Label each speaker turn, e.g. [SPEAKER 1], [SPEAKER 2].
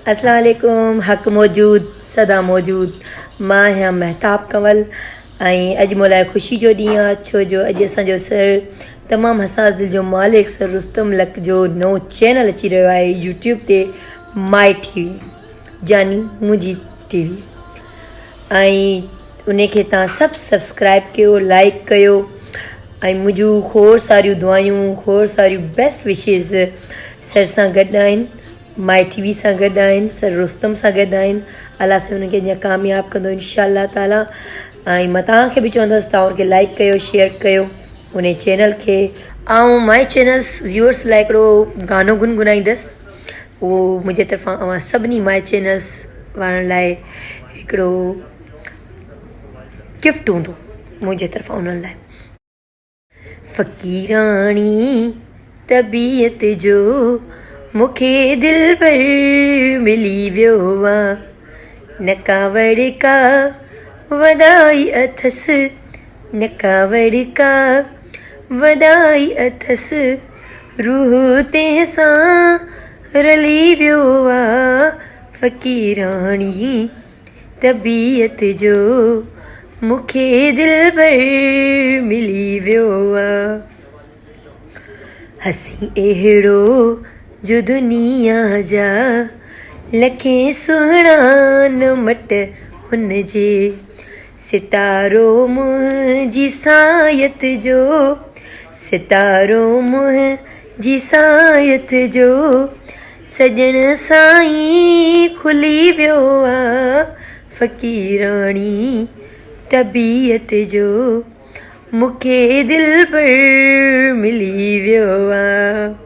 [SPEAKER 1] اسلام عليڪم حق موجود سدا موجود مان آهيان مهتاب ڪنول ۽ اڄ مون لاء خوشي جو ڏينهن آهي ڇو جو اڄ اسان جو سر تمام حساس دل جو مالڪ سر رستم لڪ جو نئون چينل اچي رهيو آهي يوٽيوب تي مائي ٽي وي جاني منهنجي ٽي وي ۽ ان کي تان سڀ سبسڪرائب ڪيو لائڪ ڪيو ۽ منهنجون کوڙ ساريون دعايون کوڙ ساريون بيسٽ وشز سر سان گڏ آهن مائي ٽي وي سان گڏ آهن سر رستم سان گڏ آهن الله سائين انهن کي اڃا ڪامياب ڪندو انشاء الله تعالي ۽ مان توهان کي به چوندس توهان ان کي لائڪ ڪيو شيئر ڪيو ان چينل کي. آئون مائي چينلس ويورس لاء هڪڙو گانو گنگنائيندس اهو منهنجي طرفان اوهان سڀني مائي چينلس وارن لاء هڪڙو گفٽ هوندو منهنجي طرفان انهن لاء. فقيراڻي طبيعت جو مون کي دلبر ملي ويو آ نه ڪاوڙ ڪا وڏائي اٿس نه ڪاوڙ ڪا وڏائي اٿس روح تنهن سان رلي ويو آ فقيراڻي طبيعت جو مون کي دلبر ملي ويو آ. حسين اهڙو جو دنيا جا لکين سهڻا نه مٽ هن جي. ستارو منهنجي سايت جو ستارو منهنجي سايت جو سڄڻ سائين کلي ويو آ فقيراڻي طبيعت جو مون کي دلبر ملي ويو آ.